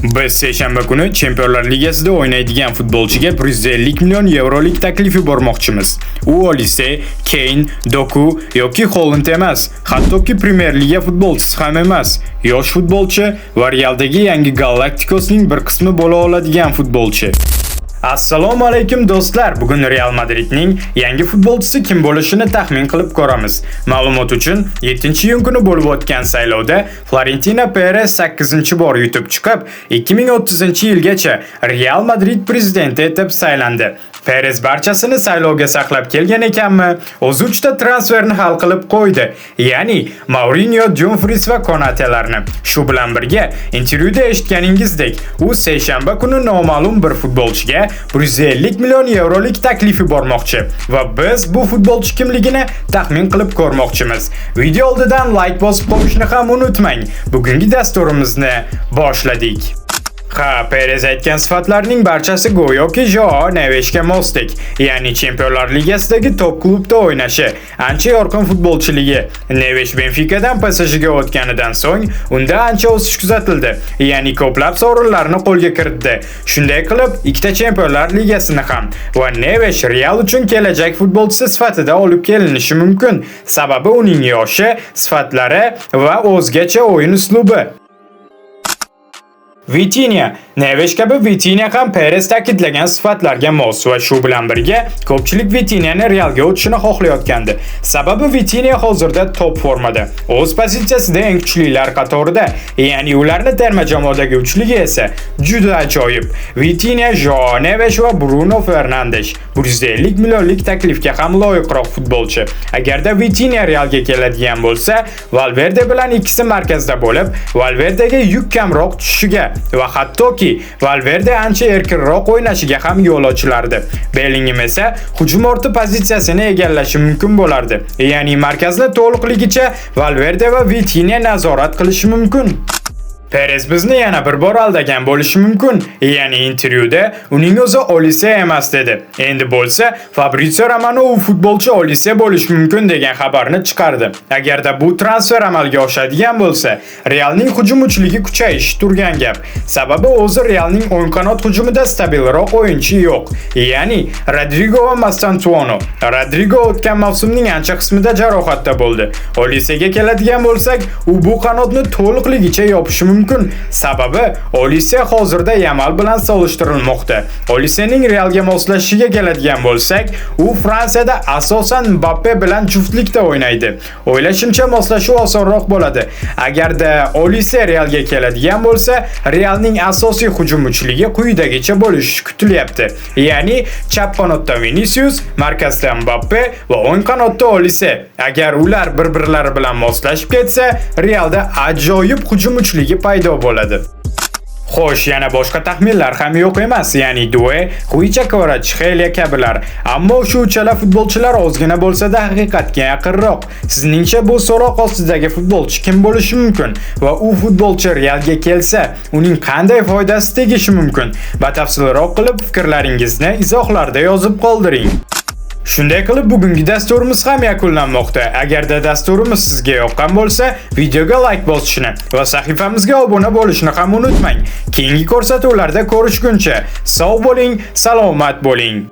Biz seshanba kuni Chempionlar Ligasida o'ynaydigan futbolchiga 150 million yevrolik taklif yubormoqchimiz. U Olise, Kane, Doku yoki Holland emas, hattoki Premier Liga futbolchisi ham emas. Yosh futbolchi va Realdagi yangi Galacticosning bir qismi bo'la oladigan futbolchi. Assalomu alaykum, do'stlar. Bugun Real Madridning yangi futbolchisi kim bo'lishini taxmin qilib ko'ramiz. Ma'lumot uchun, 7-iyun kuni bo'lib o'tgan saylovda Florentino Perez 8-bor yutib chiqib, 2030-yilgacha Real Madrid prezidenti etib saylandi. Perez barchasini saylovga saqlab kelgan ekanmi? O'zi uchta transferni hal qilib qo'ydi. Ya'ni Mourinho, Dumfries va Konatelarni. Shu bilan birga intervyuda eshitganingizdek, u seshanba kuni noma'lum bir futbolchiga 150 million yevrolik taklif yubormoqchi va biz bu futbolchi kimligini taxmin qilib ko'rmoqchimiz. Video oldidan like bosib qo'yishni ham unutmang. Bugungi dasturimizni boshladik. Ha, Perez aytgan sifatlarning barchasi go'yoki Joao Neveshga mosdek. Ya'ni Chempionlar Ligasidagi top klubda o'ynashi, ancha yorqin futbolchiligi. Nevesh Benficadan PSJga o'tganidan so'ng unda ancha o'sish kuzatildi. Ya'ni ko'plab sovrinlarni qo'lga kiritdi. Shunday qilib, ikkita Chempionlar Ligasini ham va Nevesh Real uchun kelajak futbolchisi sifatida olib kelinishi mumkin. Sababi uning yoshi, sifatlari va o'zgacha o'yin uslubi. Vitinha. Nevesh kabi Vitinha ham Perez ta'kidlagan sifatlarga mos va shu bilan birga ko'pchilik Vitinhani Realga o'tishini xohlayotgandi. Sababi Vitinha hozirda top formada. O'z pozitsiyasida eng kuchlilar qatorida, ya'ni ularni terma jamoadagi uchligi esa juda ajoyib. Vitinha, Joao Neves va Bruno Fernandes 150 millionlik taklifga ham loyiqroq futbolchi. Agarda Vitinha Realga keladigan bo'lsa, Valverde bilan ikkisi markazda bo'lib, Valverdega yuk kamroq tushishiga va hattoki Valverde ancha erkinroq o'ynashiga ham yo'l ochilardi. Bellingham esa hujum o'rta pozitsiyasini egallashi mumkin bo'lardi. Ya'ni markazni to'liqligicha Valverde va Vitinha nazorat qilishi mumkin. Perez bizni yana bir bor aldagan bo'lishi mumkin. Ya'ni intervyuda uning o'zi Olise emas dedi. Endi bo'lsa Fabrizio Romano u futbolchi Olise bo'lishi mumkin degan xabarni chiqardi. Agarda bu transfer amalga oshadigan bo'lsa, Realning hujum uchligi kuchayishi turgan gap. Sababi o'zi Realning o'ng qanot hujumida stabilroq o'yinchi yo'q. Ya'ni Rodrigo va Mastantuono. Rodrigo o'tgan mavsumning ancha qismida jarohatda bo'ldi. Olisega keladigan bo'lsak, u bu qanotni to'liqligicha yopishi mumkin. Sababi Olise hozirda Yamal bilan solishtirilmoqda. Olisening Realga moslashishiga keladigan bo'lsak, u Fransiyada asosan Mbappe bilan juftlikda o'ynaydi. O'ylashimcha, moslashuv osonroq bo'ladi. Agarda Olise Realga keladigan bo'lsa, Realning asosiy hujum uchligi quyidagicha bo'lishi kutilyapti. Ya'ni chap qanotda Vinicius, markazda Mbappe va o'ng qanotda Olise. Agar ular bir-birlari bilan moslashib ketsa, Realda ajoyib hujum uchligi paydo bo'ladi. Xo'sh, yana boshqa taxminlar ham yo'q emas, ya'ni Due, Xvicha Kvaratskhelia kabilar. Ammo shu uchala futbolchilar ozgina bo'lsa-da haqiqatga yaqinroq. Sizningcha bu so'roq ostidagi futbolchi kim bo'lishi mumkin va u futbolchi Realga kelsa, uning qanday foydasi tegishi mumkin? Batafsilroq qilib fikrlaringizni izohlarda yozib qoldiring. Shunday qilib, bugungi dasturimiz ham yakunlanmoqda. Agarda dasturimiz sizga yoqqan bo'lsa, videoga like bosishni va sahifamizga obuna bo'lishni ham unutmang. Keyingi ko'rsatuvlarda ko'rishguncha sog' bo'ling, salomat bo'ling.